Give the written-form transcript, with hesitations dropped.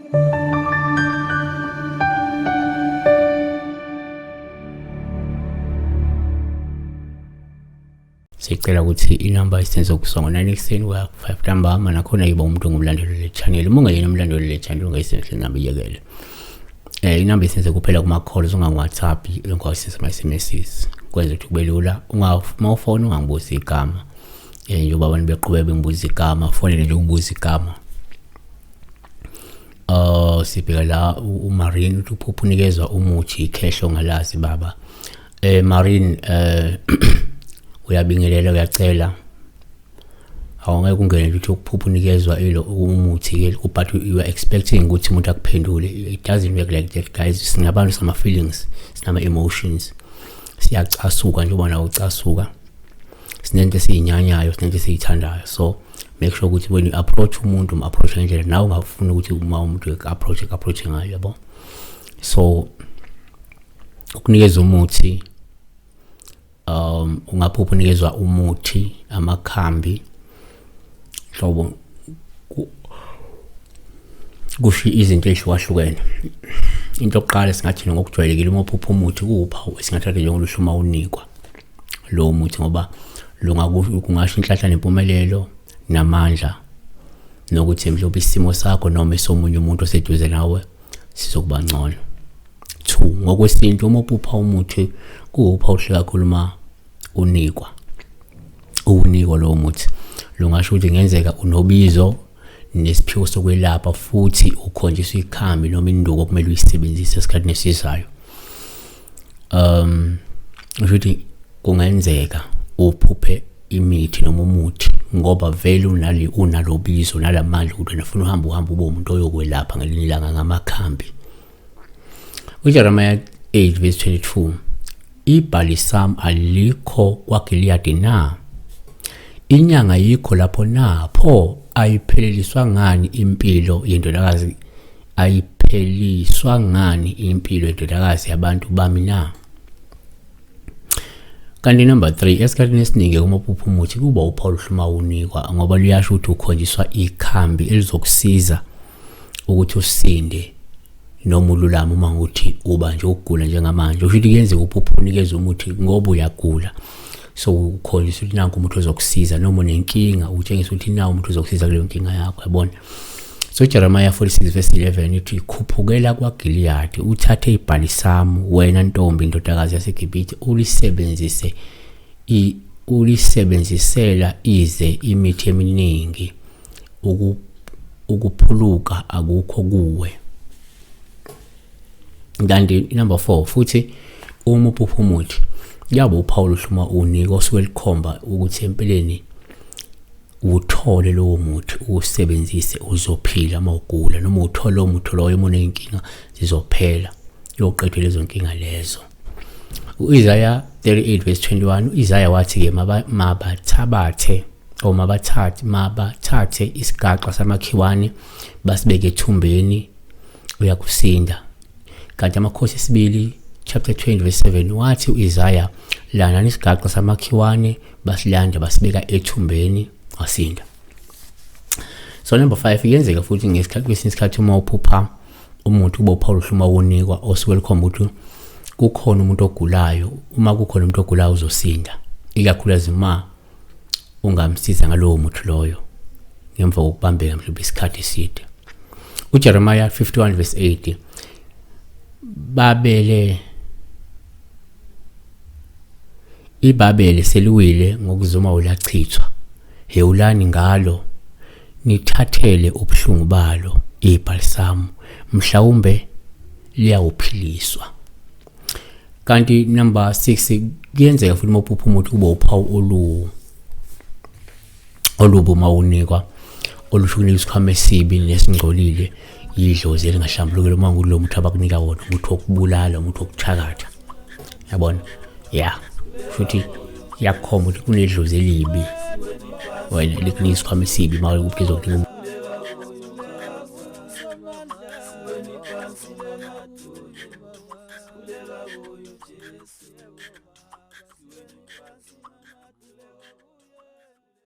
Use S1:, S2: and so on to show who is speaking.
S1: Sicela ukuthi inamba isenze ukusuka ngo-9 ekuseni kuya ku-5 ntambama, nakhona yiba umuntu ongumlandeli le channel. Uma ungeyena umlandeli le channel ungayisebenzisi le namba, iyekele. Inamba isenze kuphela kuma-calls, ungangi-WhatsApp, ungawasisi ama-SMSs, kwenza ukuthi kube lula. Uma ufona ungangibuzi igama, njengoba abantu beqhubeka bengibuza igama, fonele nje ungibuza igama. Sibheka la uMarine uthi uphupha unikezwa umuthi ikhehlo ongalazi baba. Marine, uyabingelela, uyacela. Awungeke ungene nje uthi ukuphupha unikezwa ilo umuthi ke, but you are expecting ukuthi umuntu akuphendule. It doesn't work like that, guys. Singabantu, sinama feelings, sinama emotions. Siyacasuka njengoba nawe ucasuka. Sinento esiyinyanyayo, sinento esiyithandayo. So make sure ukuthi when you approach umuntu, um-approach ngendlela nawe ungafuni ukuthi uma umuntu approach ngayo, yabo. So ukunikeza umuthi, ungaphupha unikezwa umuthi, amakhambi hlobo, kusho izinto ezihlukahlukene. Into yokuqala singathi ngokujwayelekile, uma uphupha umuthi kuwuphawu esingathatha njengoluhle uma unikwa lowo muthi, ngoba kungasho inhlanhla nempumelelo namandla, nokuthi mhlawumbe isimo sakho noma esomunye umuntu oseduze nawe sizokuba ngcono. 2, ngokwesintu uma uphupha umuthi kuwuphawu oluhle kakhulu uma unikwa, uwunikwa lowo muthi. Lungasho ukuthi kungenzeka unobizo nesiphiwo sokwelapha, futhi ukhonjiswa ikhambi noma induku okumele uyisebenzise esikhathini esizayo. Usho ukuthi kungenzeka uphuphe imithi noma umuthi ngoba vele unali unalobizo nalamandla ukuthi wena ufuna uhambe uhambe ube umuntu oyokwelapha ngelinye ilanga ngamakhambi. UJeremiah 8 verse 22, ibhalisamu alikho kwaGiliyadi na? Inyanga yikho lapho na? Pho ayipheleliswa ngani impilo yendodakazi, ayipheliswa ngani impilo yendodakazi yabantu bami na? Kanti number 3, esikhathini esiningi uma uphupha umuthi kuba uphawu oluhle uma unikwa, ngoba luyasho ukuthi ukhonjiswa ikhambi elizokusiza ukuthi usinde noma ululame uma ngukuthi uba nje ukugula njengamanje. Usho ukuthi kuyenzeka uphuphe unikeza umuthi ngoba uyagula, so ukhonjiswa ukuthi nanku umuthi ozokusiza, noma unenkinga utshengisa ukuthi nawu umuthi ozokusiza kuleyo nkinga yakho, yabona. So Jeremiah 46 verse 11 ithi, khuphukela kwaGiliyadi uthathe ibhalisamu wena ntombi ndodakazi yaseGibhithe, ulisebenzise ulisebenzisela ize imithi eminingi, ukuphuluka akukho kuwe. Kanti number 4 futhi, uma uphupha umuthi yabo uphawu oluhle uma unika osuke likhomba ukuthi empeleni uthole lowo muthi uwusebenzise uzophila uma ugula, noma uthole lowo muthi loyo uma uney'nkinga zizophela, uyoqedwa lezo nkinga lezo. U-Isaya 38 verse 21, u-Isaya wathi-ke mabathabathe or mabathathe mabathathe isigaxa samakhiwane basibeke ethumbeni, uyakusinda. Kanti Amakhosi esibili chapter 20 verse 7 wathi u-Isaya, landani isigaxa samakhiwane, basilanda basibeka ethumbeni, wasinda. So number 5, kuyenzeka futhi ngesikhathi kwesinye isikhathi uma uphupha umuntu kuba uphawu oluhle uma unikwa, osuke lukhomba ukuthi kukhona umuntu ogulayo. Uma kukhona umuntu ogulayo uzosinda, ikakhulukazi uma ungamsiza ngalowo muthi loyo ngemva kokubambeka mhlawumbe isikhathi eside. UJeremiah 51 verse 8, babele iBabele seliwile ngokuzuma ulachithwa, hewulani ngalo nithathele ubuhlungu balo ibhalisamu, mhlawumbe liyawuphiliswa. Kanti number 6, kuyenzeka futhi uma uphupha umuthi kube uphawu olubi uma unikwa, olusho ukunika isikhwama esibi nesingcolile, yidlozi elingahlambulukile uma ngulo muthi abakunika wona, umuthi wokubulala, umuthi wokuthakatha, yabona. Ya, futhi iyakukhomba ukuthi kunedlozi elibi wena likunika isikhwama esibi uma kuphizwa kunika.